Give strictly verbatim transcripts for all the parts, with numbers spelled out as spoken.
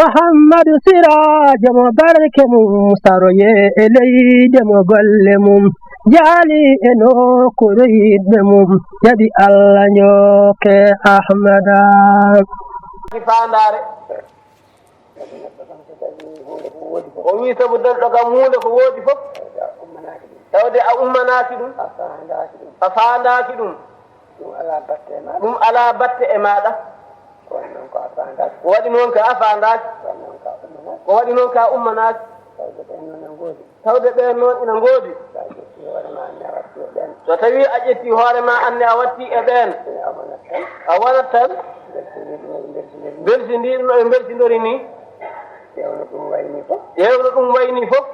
Muhammadu Siraajo mo barke mum, saroye e leyde mo golle mum, jaali e nokkuure yiɗɓe mum, jaɓi Allah njooke Ahmada. Faandaare. O wii sabu denɗo kam huunde ko woodi fof. Tawde a ummanaaki ɗum. A faandaaki ɗum. A faandaaki ɗum. Ɗum alaa batte e maaɗa. Ɗum alaa batte e maaɗa. Ko waɗi noon ko a faandaaki. Ko waɗi noon ko a faandaaki. Ko waɗi noon ko a ummanaaki. Ko waɗi noon ko a ummanaaki. Tawde ɓeen noon ina ngoodi. Tawde ɓeen noon ina ngoodi. So a ƴetti hoore ma anne a watti e ɓeen. So tawii a ƴetti hoore ma anne a watti e ɓeen. A wonat tan. A wonat tan. Mbelsindiiɗo no ɓe mbelsindirii. Mbelsindiiɗo no ɓe mbelsindirii nii. Ƴeew no ɗum wayi nii fof. Ƴeew no ɗum wayi nii fof.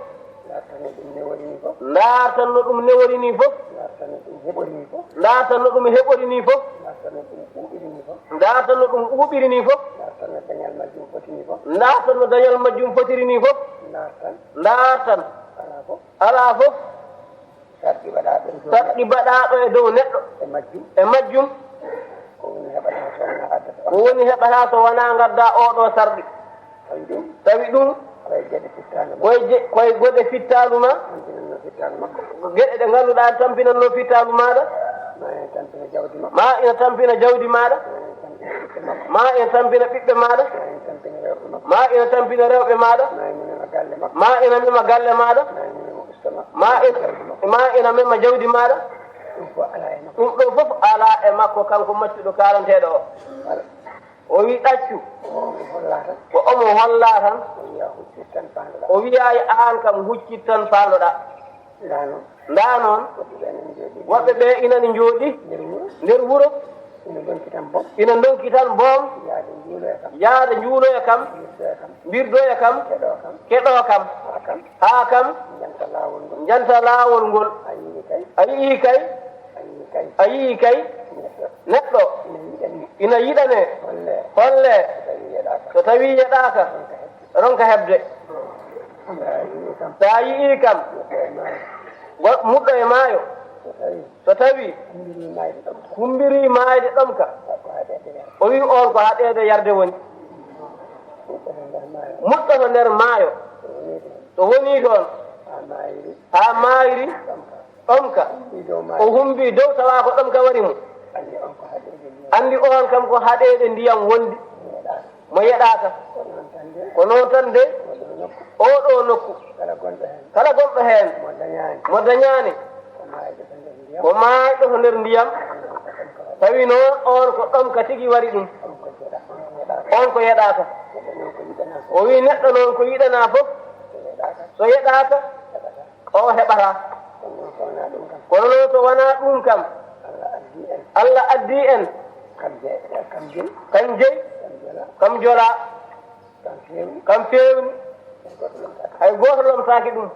Ndaar tan no ɗum newori nii fof. Ndaar tan no ɗum newori nii fof. Ndaar tan no ɗum heɓori nii fof. Ndaar tan no ɗum heɓori nii fof. Ndaar tan no ɗum ɓuuɓiri nii fof. Ndaar tan no ɗum ɓuuɓiri nii fof. Ndaar tan no dañal majjum foti nii fof. Ndaar tan no dañal majjum fotiri nii fof. Ndaar tan. Ndaar tan. Alaa fof. Alaa fof. Sarɗi baɗaaɗo e dow neɗɗo. Sarɗi baɗaaɗo e dow neɗɗo. E majjum. E majjum. Ko woni heɓata so wonaa addata on. Ko woni heɓata so wonaa ngadda oo ɗoo sarɗi. Tawi ɗum. Tawi ɗum. Koye geɗe fittaandu ma. Koye je-, koye geɗe fittaandu ma. Tampinannoo fittaandu makko. Ko geɗe ɗe ngannduɗaa tampinannoo fittaandu maaɗa. Ma ina tampina jawdi makko. Ma ina tampina jawdi maaɗa. Ma ina tampina ɓiɓɓe makko. Ma ina tampina ɓiɓɓe maaɗa. Ma ina tampina rewɓe makko. Ma ina tampina rewɓe maaɗa. Ma ina mema galle makko. Ma ina mema galle maaɗa. Ma ina mema usto makko. Ma ina, jawdi makko. Ma ina mema jawdi maaɗa. Ɗum fof alaa e makko. Ɗum ɗoo fof alaa e makko, kanko maccuɗo kaalanteeɗo o. Voilà. O wii ɗaccu. Ko omo hollaa tan. Ko omo hollaa tan. O wiya huccit tan faandoɗaa. O wiya aan kam huccit tan faandoɗaa. Ndaa noon. Ndaa noon. Woɓɓe ɓe ina njooɗii. Woɓɓe ɓe ina njooɗii. Nder wuro. Nder wuro. Ina ndonki tan boom. Ina ndonki tan boom. Yaade njuuloya kam. Yaade njuuloya kam. Mbirdoya kam. Mbirdoya kam. Keɗoo kam. Keɗoo kam. Haa kam. Haa kam. Njanta laawol ngol. Njanta laawol ngol. A yi'ii kay. A yi'ii kay. A yi'ii kay. A yi'ii kay. Neɗɗo. Neɗɗo. Ina yiɗanee. Ina yiɗanee. Hollee. Hollee. So tawii yeɗaaka. So tawii yeɗaaka. Ronka heɓde. Ronka heɓde. So a yi'ii kam. So a yi'ii kam. Neɗɗo e maayo. Go-, muɗɗo e maayo. So tawii. So tawii. Humbirii maayde ɗomka. Humbirii maayde ɗomka. Ko haɗeede yarde. O wii oon ko haɗeede yarde woni. Muɗɗoto nder maayo. Muɗɗoto nder maayo. So wonii toon. So wonii toon. Haa maayri. Haa maayri. Ɗomka. Ɗomka. Humbii dow maayde. O humbii dow tawa ko ɗomka wari mo. Anndi on ko haɗeede ndiyam. Anndi oon kam ko haɗeede ndiyam wondi. Mo yeɗaaka. Mo yeɗaaka. Ko noon tan de. Ko noon tan de. Oo ɗoo nokku. Oo ɗoo nokku. Kala gonɗo heen. Kala gonɗo heen. Mo dañaani. Mo dañaani. Ko maayɗo to nder ndiyam. Ko maayɗo to nder ndiyam. Tawi noon oon ko ɗomka tigi wari ɗum. On ko yeɗaaka. On ko yeɗaaka. On ko yeɗaaka. Neɗɗo noon ko yiɗanaa fof. O wii neɗɗo noon ko yiɗanaa fof. So yeɗaaka. So yeɗaaka. Heɓataa. O heɓataa. Kono noon so wonaa ɗum kam. Kono noon so wonaa ɗum kam. Allah addii en. Allah addii en. Kam je-, kam jeyi. Kam jeyi. Kam jolaa. Kam jolaa. Kam feewni. Kam feewni. Hay gooto lomtaaki. Hay gooto lomtaaki ɗum.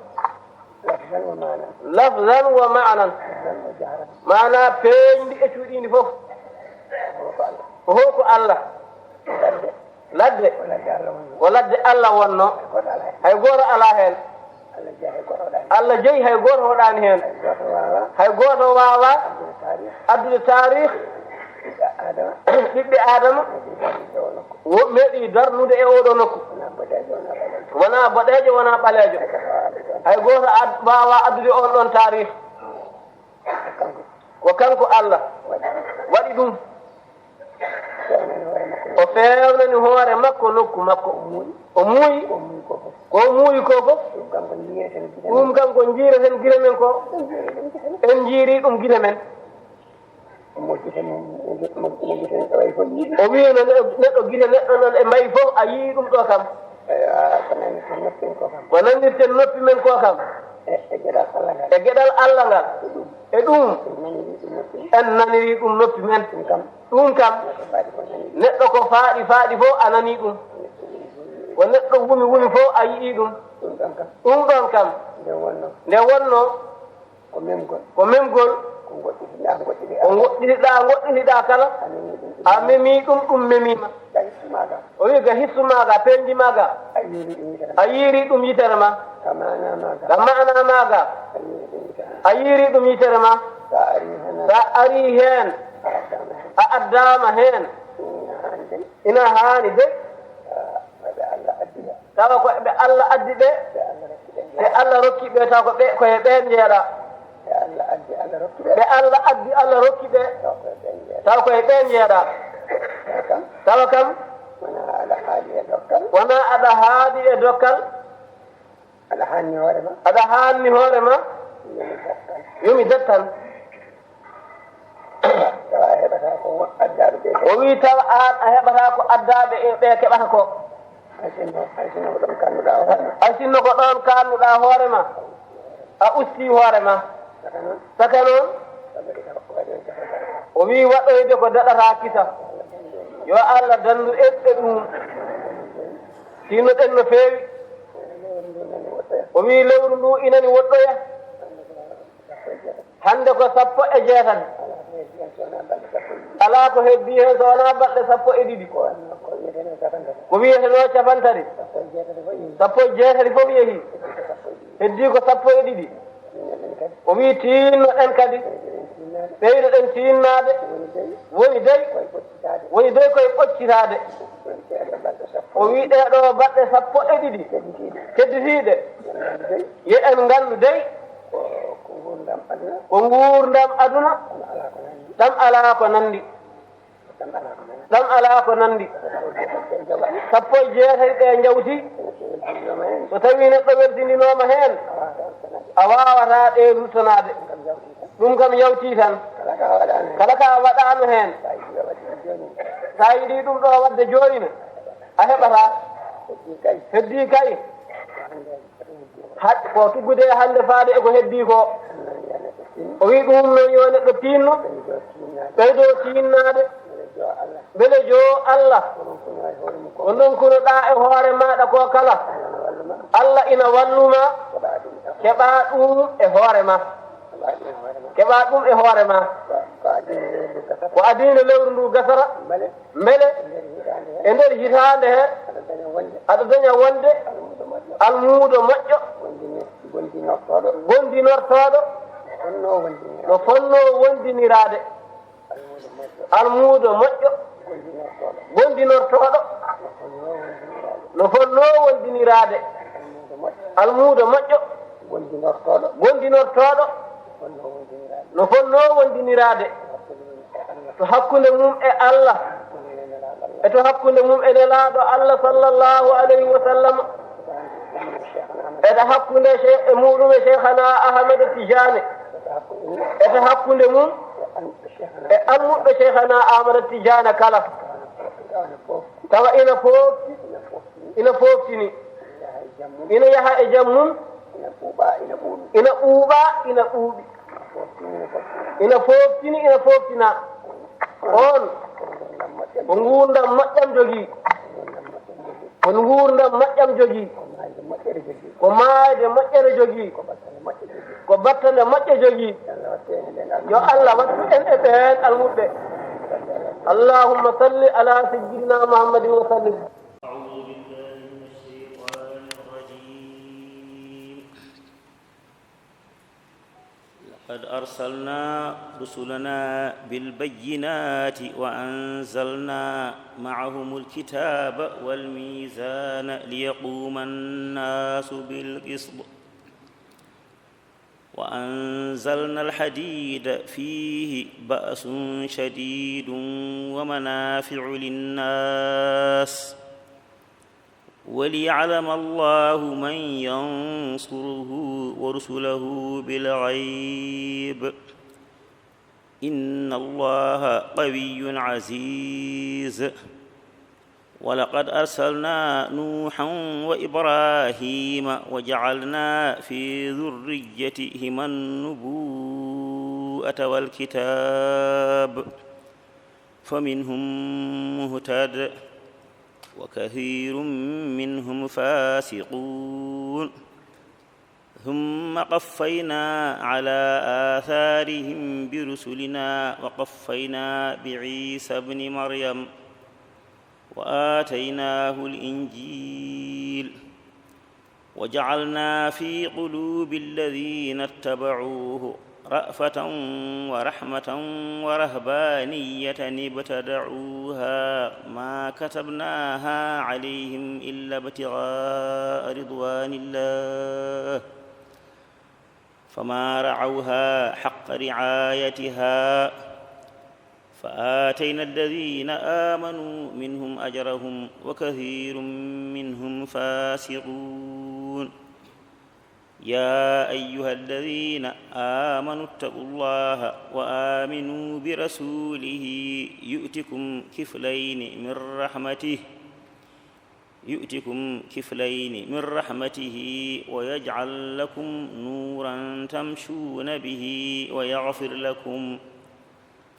Lafzan wa maanan. Lafzan wa maanan. Lafzan wa jahran. Maanaa peeñndi e cuuɗiindi fof. Ko holko Allah? Ko holko Allah? Ladde. Ladde. Ko ladde Allah wonnoo. Ko ladde Allah wonnoo. Hay gooto alaa heen. Hay gooto alaa heen. Allah jeyi hay gooto hoɗaani heen. Allah jeyi hay gooto hoɗaani heen. Hay gooto waawaa. Hay gooto waawaa. Addude taarikh. Addude taarikh. Ɓiɓɓe Aadama. Ɓiɓɓe Aadama. Meeɗii darnude e oo nokku. Wo-, meeɗii darnude e oo ɗoo nokku. Wonaa boɗeejo, wonaa ɓaleejo. Wonaa boɗeejo, wonaa ɓaleejo. Hay gooto ad-, waawaa addude oon ɗoon taarikh. Ko kanko. Ko kanko Allah. Waɗi. Waɗi ɗum. Feewnani hoore makko. O feewnani hoore makko nokku makko. O muuyi. O muuyi. Ko o muuyi ko fof. Ko o muuyi ko fof. Ɗum kam ko njiireten gite men. Ɗum kam ko njiireten gite men ko. En njiirii ɗum gite men. En njiirii ɗum gite men. Mo gite mum, mo, mo gite neɗɗo wayi fof yiɗi. O wii no ne-, neɗɗo gite neɗɗo noon e mbayi fof, a yii ɗum ɗo kam. Ewa, ko nanirten noppi men ko kam. Ko nanirten noppi men ko kam. E, e geɗal Allah ngal. E geɗal Allah ngal. E ɗum. E ɗum. En naniri ɗum noppi men. En naniri ɗum noppi men. Ɗum kam. Ɗum kam. Neɗɗo faaɗi ko nani. Neɗɗo ko faaɗi, faaɗi fof a nani ɗum. Ko neɗɗo wumi, wumi fof a yii ɗum. Ɗum ɗon kam. Ɗum ɗon kam. Nde wonno. Nde wonno. Ko memgol. Ko memgol. Ko ngoɗɗitiɗaa, ngoɗɗitiɗaa. Ko ngoɗɗitiɗaa, ngoɗɗitiɗaa kala. A memii ɗum, ɗum memiima. Ga hissu maaga. O wii ga hissu maaga, peeñdi maaga. A yiiri ɗum yitere ma. A yiiri ɗum yitere ma. Ga maanaa maaga. Ga maanaa maaga. A yiiri ɗum yitere ma. A yiiri ɗum yitere ma. Sa arii heen. Sa arii heen. A addaama heen. A addaama heen. Ina haani de. Ina haani de. Ah, waɗde Allah Allah addi ɓe, ɓe Allah rokki ɓe, taw ko ɓe, ko e ɓeen njeeɗa. Ɓe Allah addi, Allah rokki ɓe. Ɓe Allah addi, Allah rokki ɓe, taw ko e ɓeen njeeɗa. Taw ko e ɓeen njeeɗa. Tawa kam. Tawa kam. Wonaa aɗa haadi e dokkal. Wonaa aɗa haadi e dokkal. Aɗa haanni hoore ma. Aɗa haanni hoore ma. Yo mi dattan. Yo mi dattan. Tawa a heɓataa ko addaaɓe ɓe. O wii, tawa aan a heɓataa ko addaaɓe e ɓe keɓata ko. Hay sinno, hay sinno ko ɗoon kaannuɗaa hoore ma. Hay sinno ko ɗoon kaannuɗaa hoore ma. A usti hoore ma. Saka noon. Saka noon. O wii, waɗoyde ko daɗataa kisa. Yo Allah danndu en e ɗum. Tinnoɗen no feewi. O wii, lewru ndu inani woɗɗoya. Hannde ko sappo e jeetati. Alaa ko heddii heen so wonaa balɗe sappo e ɗiɗi. Ko wiyetenoo capantati. Sappo e jeetati fof yehii. Heddii ko sappo e ɗiɗi. O wii, tiinno-ɗen kadi. Ɓeydo-ɗen tiinnaade. Woni dey. Woni dey koye ɓoccitaade. O wii, ɗee ɗoo balɗe sappo e ɗiɗi. Tedditiiɗe. Yo en nganndu dey. Ko, ko nguurndam aduna. Ko nguurndam aduna. Ɗam alaa ko nanndi. Ɗam alaa ko nanndi. Ɗam alaa ko nanndi. Sappo e jeetati ɗe njawti. So tawii neɗɗo weltindinooma heen, a waawataa ɗe ruttanaade. Ɗum kam yawtii tan. Kala ka waɗaano heen. So a yiɗii ɗum ɗo waɗde jooni ne, a heɓataa. Heddii kay. Hannde ko tuggude e hannde faade e ko heddii ko. O wii ɗum noon yo neɗɗo tiinno, ɓeydo tiinnaade, mbele joo Allah ko ndonkunoɗaa e hoore maaɗa ko kala, Allah ina walluma, keɓaa ɗum e hoore ma. Keɓaa ɗum e hoore ma. Ko adii nde lewru ndu gasara. Mbele e nder hitaande he aɗa daña wonde almuudo moƴƴo, gondinortooɗo, no fonnoo wondiniraade. Almuudo moƴƴo, gondinortooɗo, no fonnoo wondiniraade. Almuudo moƴƴo, gondinortooɗo, no fonnoo wondiniraade. To hakkunde mum e Allah, e to hakkunde mum e Nelaaɗo Allah, sallallahu alayhi wa sallam, e to hakkunde che-, e muɗum e Cheikhana Ahmad Tijaani, e to hakkunde mum e almuɓɓe Cheikhana Ahmad Tijaani kala. Tawa ina foofti, ina fooftini, ina yaha e jam mum, ina ɓuuɓa, ina ɓuuɓi, ina fooftini, ina fooftina. On ko nguurndam moƴƴam jogii. Ko nguurndam moƴƴam jogii. Ko maayde moƴƴere jogii. Ko battane moƴƴe jogii. Yo Allah wattu en e ɓeen almuɓɓe. Allahumma salli ala sayyidina Muhammadin wa sallim. أعوذ بالله من الشيطان الرجيم. لقد أرسلنا رسلنا بالبينات وأنزلنا معهم الكتاب والميزان ليقوم الناس بالقسط. وأنزلنا الحديد فيه بأس شديد ومنافع للناس وليعلم الله من ينصره ورسله بالغيب إن الله قوي عزيز. ولقد أرسلنا نوحا وإبراهيم وجعلنا في ذريتهما النبوءة والكتاب فمنهم مهتد وكثير منهم فاسقون. ثم قفينا على آثارهم برسلنا وقفينا بعيسى ابن مريم وآتيناه الإنجيل وجعلنا في قلوب الذين اتبعوه رأفة ورحمة ورهبانية ابتدعوها ما كتبناها عليهم إلا ابتغاء رضوان الله فما رعوها حق رعايتها فآتينا الذين آمنوا منهم أجرهم وكثير منهم فاسقون. يا أيها الذين آمنوا اتقوا الله وآمنوا برسوله يؤتكم كفلين من رحمته يؤتكم كفلين من رحمته ويجعل لكم نورا تمشون به ويغفر لكم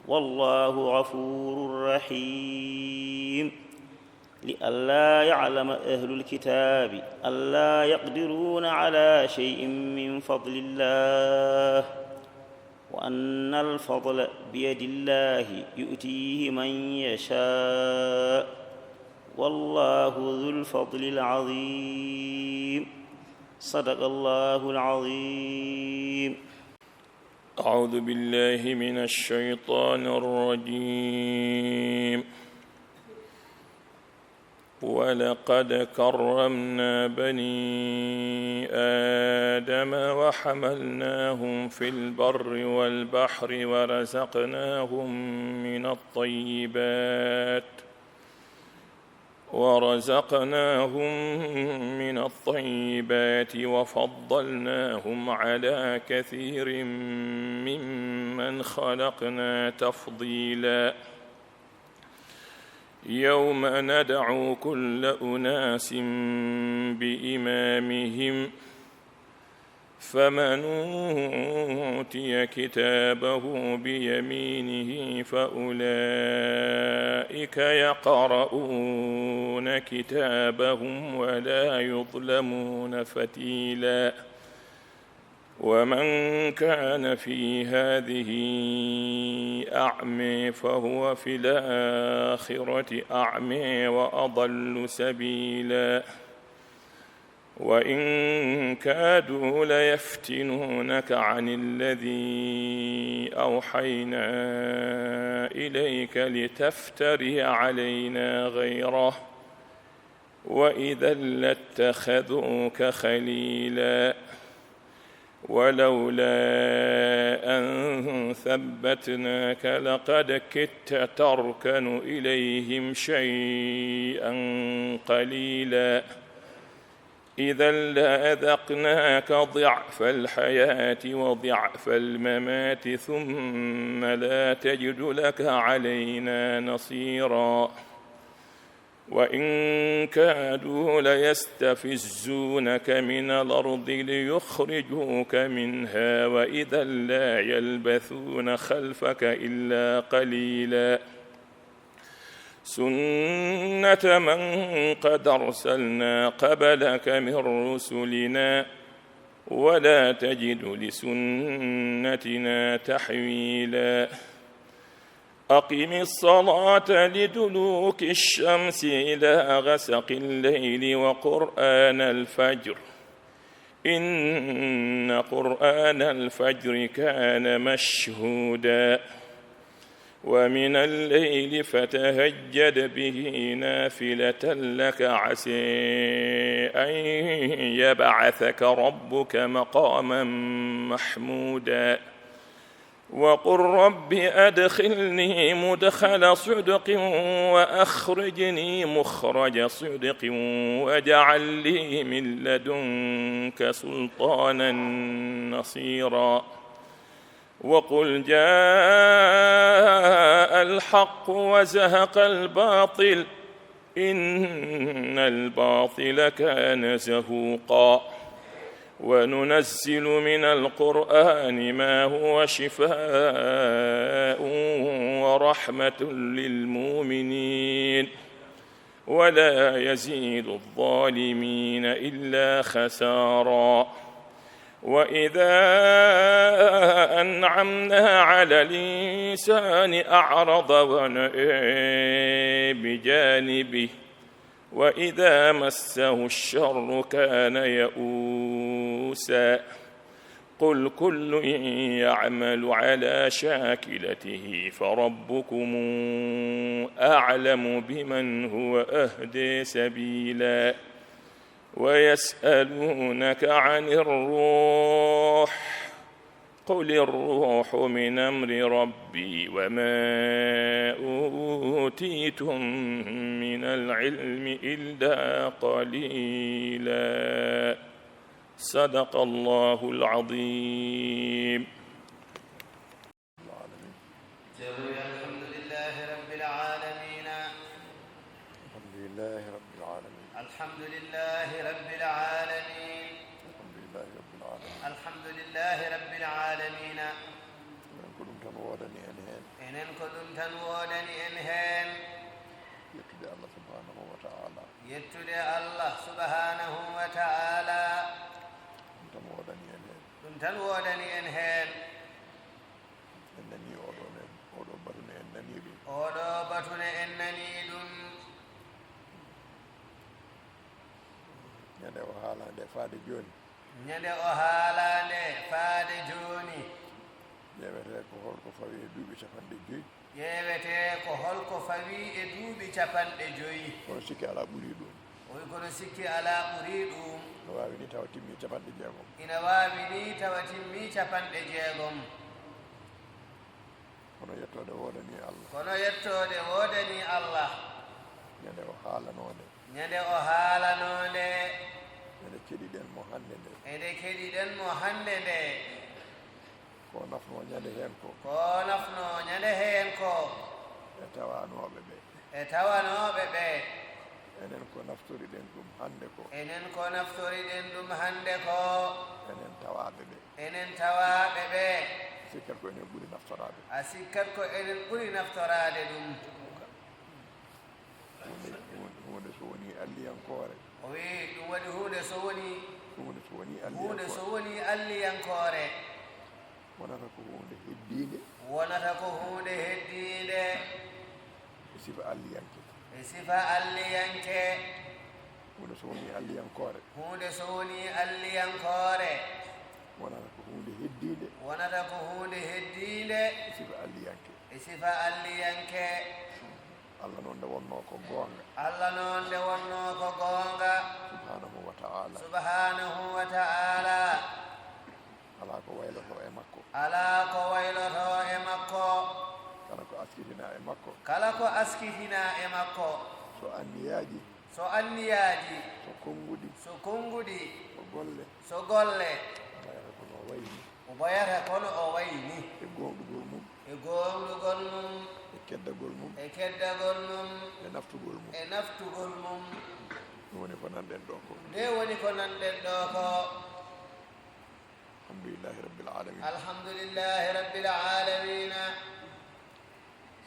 والله غفور رحيم. لئلا يعلم أهل الكتاب ألا يقدرون على شيء من فضل الله وأن الفضل بيد الله يؤتيه من يشاء والله ذو الفضل العظيم. صدق الله العظيم. أعوذ بالله من الشيطان الرجيم. ولقد كرمنا بني آدم وحملناهم في البر والبحر ورزقناهم من الطيبات ورزقناهم من الطيبات وفضلناهم على كثير ممن خلقنا تفضيلا. يوم ندعو كل أناس بإمامهم فمن أوتي كتابه بيمينه فأولئك يقرؤون كتابهم ولا يظلمون فتيلا. ومن كان في هذه أعمى فهو في الآخرة أعمى وأضل سبيلا. وإن كادوا ليفتنونك عن الذي أوحينا إليك لتفتري علينا غيره وإذا لاتخذوك خليلا. ولولا أن ثبتناك لقد كدت تركن إليهم شيئا قليلا. إذا لأذقناك ضعف الحياة وضعف الممات ثم لا تجد لك علينا نصيرا. وإن كادوا ليستفزونك من الأرض ليخرجوك منها وإذا لا يلبثون خلفك إلا قليلا. سنة من قد أرسلنا قبلك من رسلنا ولا تجد لسنتنا تحويلا. أقم الصلاة لدلوك الشمس إلى غسق الليل وقرآن الفجر إن قرآن الفجر كان مشهودا. ومن الليل فتهجد به نافلة لك عسى أن يبعثك ربك مقاما محمودا. وقل رب أدخلني مدخل صدق وأخرجني مخرج صدق واجعل لي من لدنك سلطانا نصيرا. وقل جاء الحق وزهق الباطل إن الباطل كان زهوقا. وننزل من القرآن ما هو شفاء ورحمة للمؤمنين ولا يزيد الظالمين إلا خسارا. وإذا أنعمنا على الإنسان أعرض ونأى بجانبه وإذا مسه الشر كان يئوسا. قل كل يعمل على شاكلته فربكم أعلم بمن هو أهدي سبيلا. ويسألونك عن الروح، قل الروح من أمر ربي وما أوتيتم من العلم إلا قليلا. صدق الله العظيم. العالمين. الحمد لله رب العالمين. الحمد لله رب العالمين. الحمد لله رب العالمين. الحمد لله رب العالمين. الحمد لله رب العالمين. Enen ko ɗum tan woodani en heen. Enen ko ɗum tan woodani en heen. Yettude Allah subhanahu wa ta'ala. Yettude Allah subhanahu wa ta'ala. Ɗum tan woodani en heen. Ɗum tan woodani en heen. En nanii oɗo ne, oɗo batu ne en nanii ɗum. Oɗo batu ne en nanii ɗum. Ñande o haalande faade jooni. Ñande o haalande faade jooni. Ƴeewete ko holko fawi e duuɓi capanɗe joyi. Ƴeewete ko holko fawi e duuɓi capanɗe joyi. Kono sikki alaa ɓuri ɗum. O wi kono sikki alaa ɓuri ɗum. No waawi ni tawa timmi capanɗe jeegom. Ina waawi ni tawa timmi capanɗe jeegom. Kono yettoode woodani Allah. Kono yettoode woodani Allah. Ñande o haalanoonde. Ñande o haalanoonde. Ñande keɗiɗen mo hannde nde. Ede keɗiɗen mo hannde nde. Ko nafnoo ñande heen ko. Ko nafnoo ñande heen ko. E tawanooɓe ɓe. E tawanooɓe ɓe. Enen ko naftoriɗen ɗum hannde ko. Enen ko naftoriɗen ɗum hannde ko. Enen tawaaɓe ɓe. Enen tawaaɓe ɓe. Sikkat ko enen ɓuri naftoraade. A sikkat ko enen ɓuri naftoraade ɗum. Huunde, huunde, huunde so wonii alliyankoore. O wiyi ɗum waɗi huunde so wonii. Huunde so wonii alliyankoore. Huunde so wonii alliyankoore. Wonata ko huunde heddiinde. Wonata ko huunde heddiinde. E sifa alliyanke. E sifa alliyanke. Huunde so wonii alliyankoore. Huunde so wonii alliyankoore. Wonata ko huunde heddiinde. Wonata ko huunde heddiinde. E sifa alliyanke. E sifa alliyanke. Allah noon nde wonnoo ko goonga. Allah noon nde wonnoo ko goonga. Subhanahu wa ta'ala. Subhanahu wa ta'ala. Alaa ko waylotoo e makko. Alaa ko waylotoo e makko. Kala ko askitinaa e makko. Kala ko askitinaa e makko. So anniyaaji. So anniyaaji. So konnguɗi. So konnguɗi. So golle. So golle. Ɓayata ko no wayi ni. O ɓayata ko no o wayi ni. E gooŋɗugol mum. E gooŋɗugol mum. E keddagol mum. E keddagol mum. E naftugol mum. E naftugol mum. Ɗum woni ko nanɗen ɗo ko. Nde woni ko nanɗen ɗo ko. Alhamdulillahi Rabbil Alamina. Alhamdulillahi Rabbil Alamina.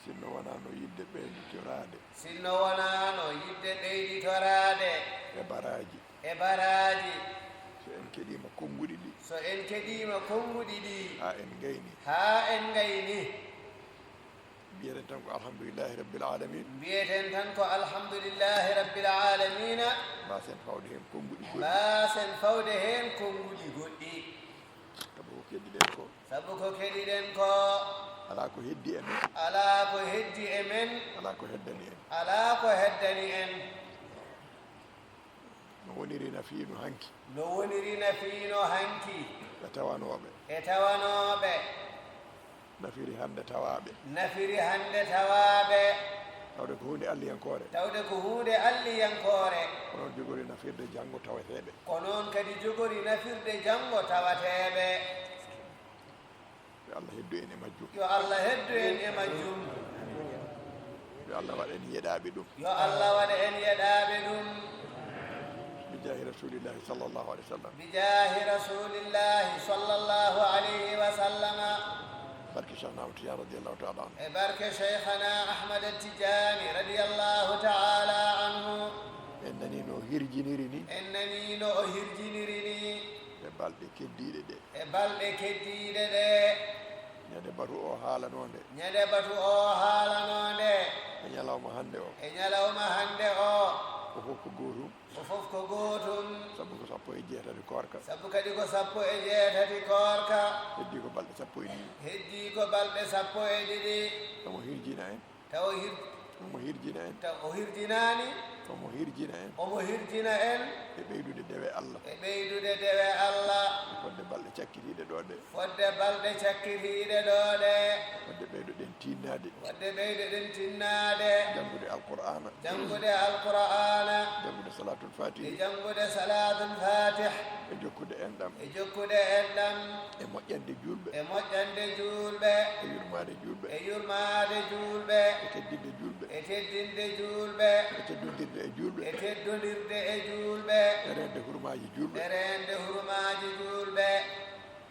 Sinno wonano yiɗde ɓeyditoraade. Sinno wonano yiɗde ɓeyditoraade. E baraaji. E baraaji. So en keɗiima konnguɗi ɗi. So en keɗiima konnguɗi ɗi. Haa en ngayni. Haa en ngayni. Mbiyeten tan ko alhamdulillahi rabbil alamin. Mbiyeten tan ko alhamdulillahi rabbil alamina. Mbaasen fawde heen konnguɗi goɗɗi. Mbaasen fawde heen konnguɗi goɗɗi. Sabu ko keɗiɗen ko. Sabu ko keɗiɗen ko. Alaa ko heddi e men. Alaa ko heddi e men. Alaa ko heddani en. Alaa ko heddani en. No woniri nafiino hanki. No woniri nafiino hanki. E tawanooɓe. E tawanooɓe. Nafiri hannde tawaaɓe. Nafiri hannde tawaaɓe. Tawde ko huunde alliyankoore. Tawde ko huunde alliyankoore. Ko noon jogori nafirde janngo tawateeɓe. Ko noon kadi jogori nafirde janngo tawateeɓe. Yo Allah heddu en e majjum. Yo Allah heddu en e majjum. Yo Allah waɗ en yeɗaaɓe ɗum. Yo Allah waɗ en yeɗaaɓe ɗum. Bi jaahi Rasulillahi sallallahu alayhi wa sallam. Bi jaahi Rasulillahi sallallahu alayhi wa sallama. Barke Cheikhna Ahmad Tidiane radiyallahu ta'ala anhu. E barke Cheikhna Ahmad Tidiane radiyallahu ta'ala anhu. En nani no hirjiniri ni. En nani no o hirjiniri ni. E balɗe keddiiɗe ɗe. E balɗe keddiiɗe ɗe. Ñande batu o haalanoonde. Ñande batu o haalanoonde. E ñalawma hannde o. E ñalawma hannde o. Ko fof ko gootum. Ko fof ko gootum. Sabu ko Sappo e jeetati koorka. Sabu kadi ko sappo e jeetati koorka. Heddii ko balɗe sappo e ɗiɗi. Heddii ko balɗe sappo e ɗiɗi. Omo hirjina en. Taw hir- Omo hirjina en. Taw o hirjinaani. Omo hirjina en. Omo hirjina en. E ɓeydude dewe Allah. E ɓeydude dewe Allah. Fodde balɗe cakkitiiɗe ɗo ɗe. Fodde balɗe cakkitiiɗe ɗo ɗe. Fodde ɓeydoɗen tinnaade. Fodde ɓeydoɗen tinnaade. Janngude Alqur'aana. Janngude Alqur'aana. Janngude Salaatul Faatihi. E janngude Salaatul Faatih. E jokkude enɗam. E jokkude enɗam. E moƴƴande juulɓe. E moƴƴande juulɓe. E yurmaade juulɓe. E yurmaade juulɓe. E teddinde juulɓe. E teddinde juulɓe. E teddondirde e juulɓe. E teddondirde e juulɓe. E reende hurmaaji juulɓe. E reende hurmaaji juulɓe.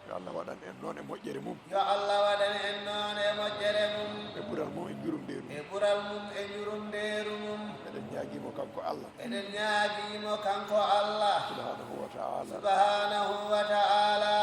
Yo Allah waɗan en noon e moƴƴere mum. Yo Allah waɗan en noon e moƴƴere mum. E ɓural mum e njurumdeeru mum. E ɓural mum e njurumdeeru mum. Eɗen ñaagii mo kanko Allah. Eɗen ñaagii mo kanko Allah. Subhanahu wa ta'ala. Subhanahu wa ta'ala.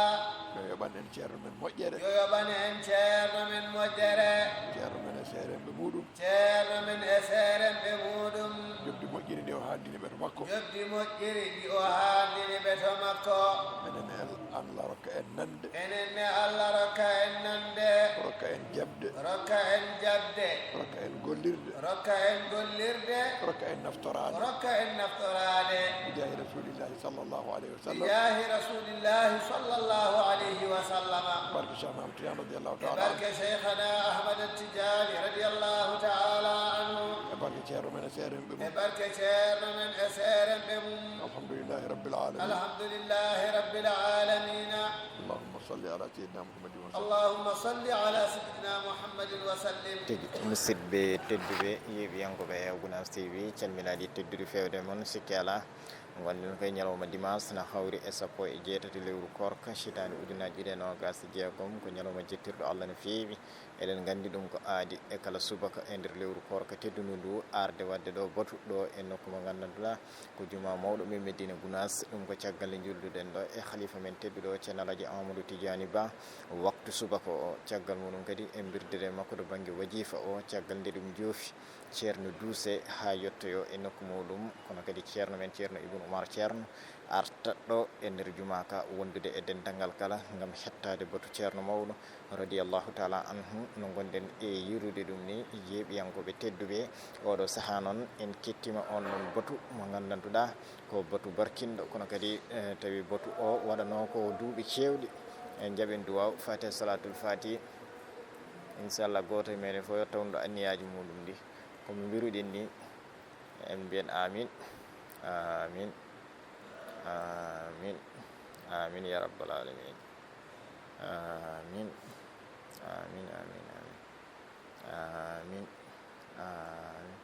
Yo yoɓan en ceerno men moƴƴere. Yo yoɓan en ceerno men moƴƴere. Ceerno men e seeremɓe muɗum. Ceerno men e seeremɓe muɗum. Njoɓdi moƴƴiri ndi o haaldini ɓe to makko. Njoɓdi moƴƴiri ndi o haaldini ɓe to makko. Enen e Allah rokka en nande. Enen ne Allah rokka en nande. Rokka en jaɓde. Rokka en jaɓde. Rokka en gollirde. Rokka en gollirde. Rokka en naftoraade. Rokka en naftoraade. Bijaahi Rasulillahi sallallahu alayhi wa sallam. Bijaahi Rasulillahi sallallahu alayhi wa sallam. Barke Cheikh Ahmad Tidiane radiyallahu ta'ala anhu. Barke Cheikhana Ahmad Tidiane radiyallahu ta'ala anhu. E barke ceerno men e seeremɓe mum. E barke ceerno men e seeremɓe mum. Alhamdulillahi rabbil alamin. Alhamdulillahi rabbil alamin. Allahumma salli ala sayyidina Muhammadin wa sallim. Allahumma salli ala sayyidina Muhammadin wa sallim. Tigi, musidɓe tedduɓe, yeeɓiyankooɓe e Gunaas T V, calminaaɗi tedduɗi feewde mon, sikke alaa. Ngonɗen koye ñalawma dimanche, na hawri e sappo e jeetati lewru koorka, hitaande ujunaaji ɗiɗi e noogaas e jeegom, ko ñalawma jettirɗo Allah no feewi. Eɗen nganndi ɗum ko aadi e kala subaka e nder lewru koorka teddundu ndu, arde waɗde ɗo batu ɗo e nokku mo nganndanduɗaa ko juma mawɗo men Medina Gunaas. Ɗum ko caggal nde njuulduɗen ɗo e khalifa men tedduɗo o, Ceerno Alhaji Amadou Tidiani Ba. Waktu subaka o, caggal muɗum kadi e mbirdude makko to bannge wajifa o, caggal nde ɗum joofi, Ceerno duuse haa yettoyo e nokku muɗum, kono kadi ceerno men, Ceerno Ibn Umar Ceerno, artat ɗo e nder juma ka, wondude e dental ngal kala ngam hettaade batu ceerno mawɗo, radiyallahu taala anhu, no ngonɗen e yiirude ɗum ni, yeeɓiyankooɓe tedduɓe. Oɗo sahaa noon, en kettima on ɗon batu mo nganndanduɗaa ko batu barkinɗo, kono kadi, eh, tawi batu o waɗanoo ko duuɓi keewɗi. En njaɓen duwaaw, Fatiha, Salatul Fatiha. Inchallah, gooto e meɗen fof yo tawndo anniyaaji muɗum ɗi. Ko mo mbiruɗen ni, en mbiyen amin, amin, amin, amin ya rabbal alamin. Amin, amin, amin, amin. Amin, amin.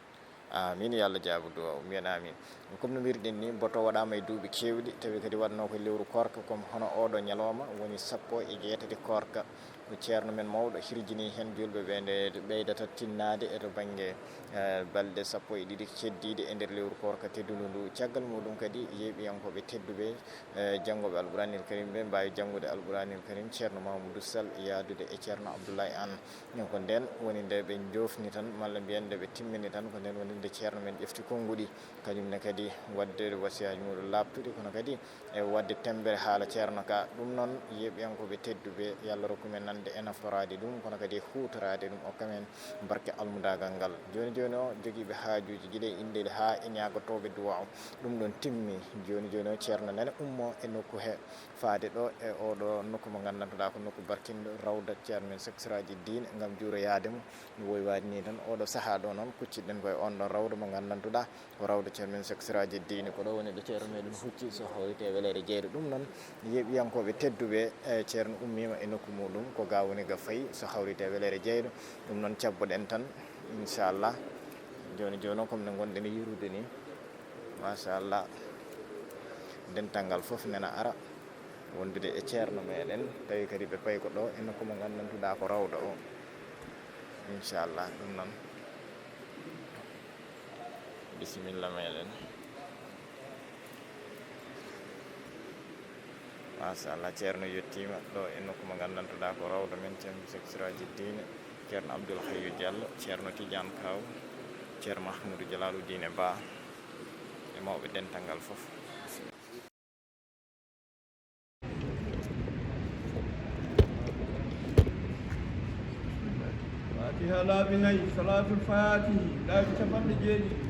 Amin, yo Allah jaabu duwaaw, mbiyen amin. Comme no mbiruɗen ni, batu o waɗaama e duuɓi keewɗi, tawi kadi waɗnoo ko lewru koorka, comme hono oɗo ñalawma woni sappo e jeetati koorka. Ko ceerno men mawɗo hirjini heen juulɓe ɓe nde ɓeydata tinnaade e to bannge, eh, balɗe sappo e ɗiɗi keddiiɗe e nder lewru koorka teddundu ndu. Caggal muɗum kadi, yeeɓiyankooɓe tedduɓe, eh, janngooɓe Alquraanil Karim ɓe mbaawi janngude Alquraanil Karim, Ceerno Mamadou Sall yahdude e Ceerno Abdoulaye Anne. Ɗum ko ndeen woni nde ɓe njoofni tan, malla mbiyen nde ɓe timmini tan, ko ndeen woni nde ceerno men ƴefti konnguɗi, kañum ne kadi waɗde wasiyaaji muɗum laaɓtuɗi, kono kadi e waɗde temmbere haala ceerno ka. Ɗum noon, yeeɓiyankooɓe tedduɓe, yo Allah rokku men nande e naftoraade ɗum, kono kadi e huutoraade ɗum, okka men barke almudaagal ngal. Jooni jooni o, jogiiɓe haajuuji gila e inndeli haa e ñaagotooɓe duwaaw. Ɗum ɗon timmi. Jooni jooni o, ceerno nana ummo e nokku he, faade ɗo e oɗo nokku mo nganndantuɗaa ko nokku barkinɗo, rawda ceerno men Seex Siraaji Diine, ngam juuroyaade mo. No wowi waade ni tan, oɗo sahaa ɗo noon, kucciɗen koye on ɗon rawda mo nganndantuɗaa ko rawda ceerno men Seex Siraaji Diine. Ko ɗo woni ɗo ceerno meɗen hucci, so hawrite e weleere jeyɗo. Ɗum noon, yeeɓiyankooɓe tedduɓe, e ceerno ummiima e nokku muɗum, ko ga woni ga fayi, so hawrite e weleere jeyɗo. Ɗum noon, cabboɗen tan, inchallah. Jooni jooni o, comme no ngonɗen yiirude ni, machallah, dental ngal fof nena ara wondude e ceerno meɗen, tawi kadi ɓe payi ko ɗo e nokku mo nganndantuɗaa ko rawda o. Inchallah, ɗum noon, bisimilla meɗen. Machallah, ceerno yettiima ɗo e nokku mo nganndantuɗaa ko rawda men, ceerno Seex Siraaji Diine, ceerno Abdoul Hayyu Diallo, ceerno Tidiane Kaw, ceerno Mahmoudou Jalaalu Diine Ba, e mawɓe dental ngal fof. Laabi nayi, salaatul faatihi, laabi capanɗe jeeɗiɗi.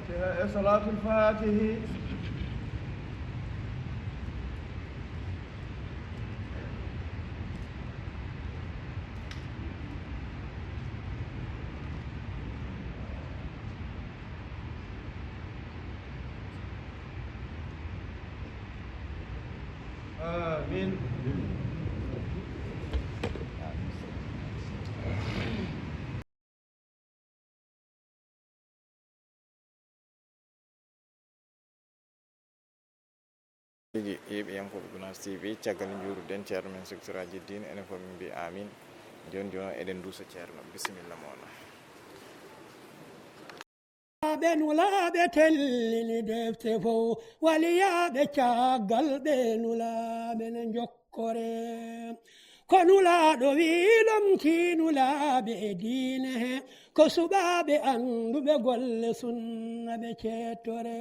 Fatiha e salaatul faatihi. Amin. Tigi yeeɓiyankooɓe Gunaas T V, caggal nde njuuruɗen ceerno men, Seydi Siraaji Diin, enen fof min mbiya amin. Jooni jooni eɗen nduusa ceerno, bisimilla moon. Ɓe nulaaɓe tellini defte fof, waliyaaɓe caggal ɓe nulaaɓe ne njokkore. Ko nulaaɗo wii lomtii nulaaɓe e diine he, ko suɓaaɓe annduɓe golle sunna ɓe ceettore.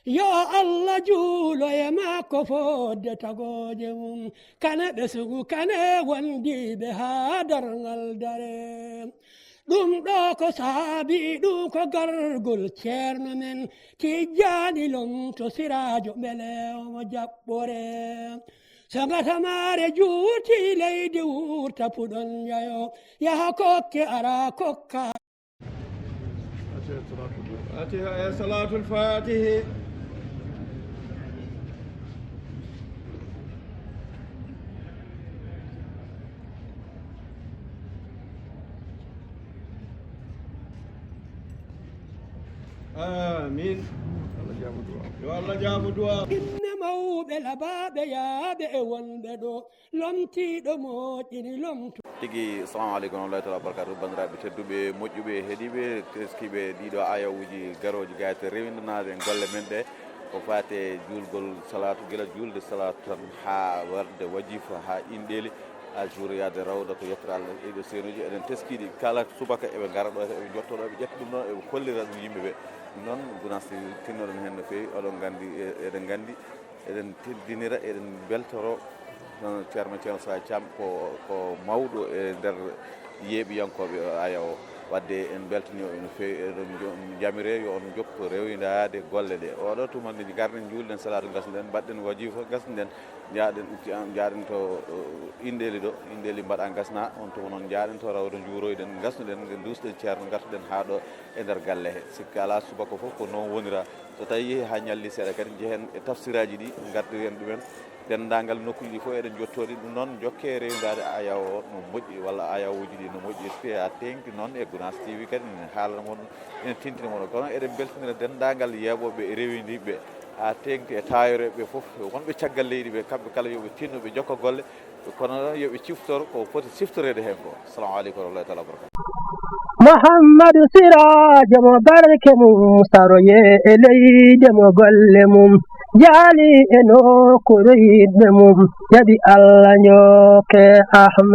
Yo Allah juulo e makko fodde tagooje mum, kane ɓe sugu, kane wondiiɓe haa darngal dare. Ɗum ɗo ko saabi ɗum ko gargol ceerno men Tijjaani Lomto Siraajo mbele omo jaɓɓore. So ngatamaare juuti leydi wurta puɗon njayo, yaha kokke ara kokka. Fatiha e salaatul faatihi. Amin. Yo Allah jaabo du'a. Inne mawɓe labaaɓe yaaɓe e wonɓe ɗo, lomtiiɗo moƴƴini lomto. Tigi, salamu aleykum wa rahmatullahi taala wa barakatuh. Banndiraaɓe tedduɓe, moƴƴuɓe, heɗiiɓe, teskiiɓe ɗiɗo ayawuuji garooji gayte rewindanaade en golle men ɗe, ko faati e juulgol salaatu, gila juulde salaatu tan haa waɗde wajifa, haa inɗeeli, a juuroyaade rawda ko yettere Allah. Ɗiɗo seenuuji eɗen teskiiɗi kala subaka eɓe ngara ɗo, eɓe njotto ɗo, eɓe ƴetta ɗum ɗon, eɓe kollira ɗum yimɓe ɓe. Ɗum noon, Gunaas T V tinnoɗen heen no feewi, oɗon nganndi, e-, eɗen nganndi, eɗen teddinira, eɗen mbeltoro, hono Ceerno, Ceerno Sadio Thiam ko, ko mawɗo e nder yeeɓiyankooɓe o aya o. Waɗde en mbeltanii o no feewi, eɗen njo-, njamire yo on njokku rewindaade golle ɗe. Oɗo tuma nde ngarɗen njuulɗen salaatu ngasnuɗen, mbaɗɗen wajifa ngasnuɗen, njaaɗen, njaaɗen to, uh, inɗeeli ɗo, inɗeeli mbaɗa ngasna, on tuma noon njaaɗen to rawdo njuuroyɗen, ngasnuɗen, nduusɗen Ceerno, ngartuɗen haa ɗo e nder galle he. Sikka alaa, subaka fof ko noon wonira. So tawii yehi haa ñalli seeɗa kadi, njehen e tafsiraaji ɗi, ngaddoyen ɗumen. Denndaangal nokkuuji ɗi fof eɗen njottori ɗum noon, njokke rewindaade aya o no moƴƴi, walla ayawuuji ɗi no moƴƴi. So tawii a teeŋti noon e Gunaas T V kadi, ne haalana mon, ene tintina mon. Kono eɗen mbeltinira denndaangal yeeɓooɓe e rewindiiɓe, haa teeŋti e taayoreeɓe ɓe fof, wonɓe caggal leydi ɓe, kamɓe kala yo ɓe tinno ɓe njokka golle, kono noon yo ɓe ciftor ko foti siftoreede heen ko. Assalamu aleykum wa rahmatullahi taala wa barakatuh. Muhammadu Siraajo mo barke mum saroye e leyde mo golle mum jaali e nokkuure yiɗɓe mum jaɓi Allah njokke Ahmad.